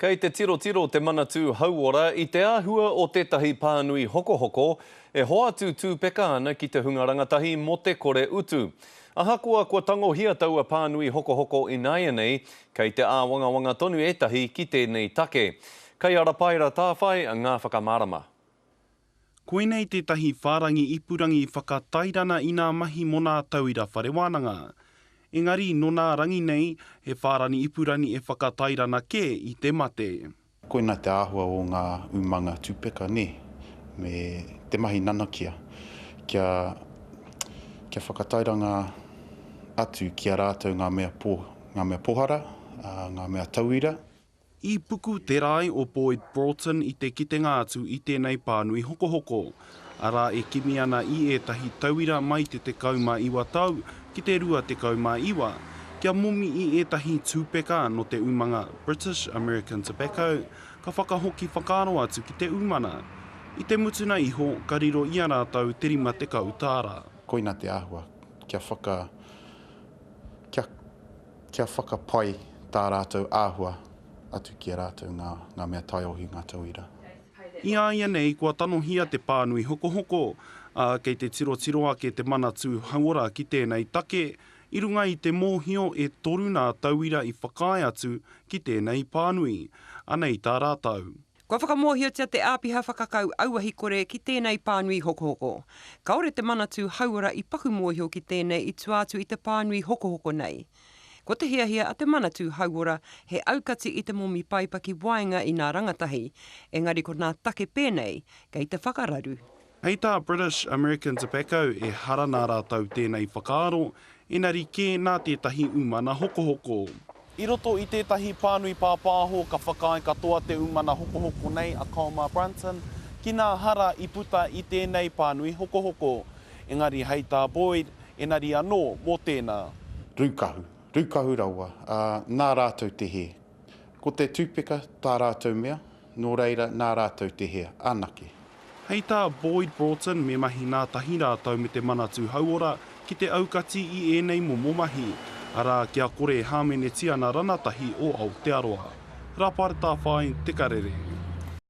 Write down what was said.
Kei te tirotiro te Manatū Hauora i te āhua o tētahi pānui hokohoko e hoatu tūpeka ana ki te hunga rangatahi mō te kore utu. Ahakoa kua tangohia taua pānui hokohoko ināianei, kei te āwangawanga tonu ētahi ki tēnei take. Kei a Rapaera Tāwhai ngā whakamārama. Koinei tētahi whārangi ipurangi whakatairana i nā mahi mō nā tauira whare wānanga. Engari, nō nā rangi nei, he whārani ipurani e whakatairana kē i te mate. Koina te āhua o ngā umanga tupeka, nē, me te mahi nanakia, kia, kia whakatairanga atu ki a rātou ngā mea po, ngā mea pohara, ngā mea tauira. I puku te rae o Boyd Broughton i te kitenga atu i tēnei pānui hokohoko, arā e kimi ana i ētahi tauira mai te 19 tau ki te 29, kia momi i ētahi tūpeka nō te umanga British American Tobacco ka whakahoki whakaaro atu ki te umana. I te mutuna iho ka riro i a rātou te 50 tāra. Koina te āhua kia whaka, kia Kia whakapai tā rātou āhua atu ki a rātou ngā, ngā mea taiohi, ngā tauira. I a ia nei kua tanohia te pānui hokohoko, ā, kei te tirotiro ake te Manatū Hauora ki tēnei take, i runga i te mōhio e toru nā tauira i whakaae atu ki tēnei pānui. Anei tā rātou. Kua whakamōhiotia te āpiha whakakau auahi kore ki tēnei pānui hokohoko. Kāore te Manatū Hauora i paku mōhio ki tēnei i tua atu i te pānui hokohoko nei. Ko te hiahia a te Manatū Hauora he aukati i te momi paipa ki waenga i nā rangatahi, engari ko nā take pēnei kei te whakararu. Hei tā British American Tobacco ehara nā rātou tēnei whakaaro, enari kē nā tētahi umana hokohoko. I roto i tētahi pānui pāpāho ka whakaae katoa te umana hokohoko nei a Colmar Brunton ki nā hara i puta i tēnei pānui hokohoko. Engari hei tā Boyd, enari anō mō tēnā. Rūkahu, rūkahu rawa, ā, nā rātou te hē. Ko te tūpeka tā rātou mea, Nō reira, nā rātou te hea, anake. Hei tā Boyd Broughton me mahi ngātahi rātou me te Manatū Hauora ki te aukati i ēnei momo mahi, arā, kia kore e hāmenetia ana ranatahi o Aotearoa. Rāpare Tāwhai, Te Karere.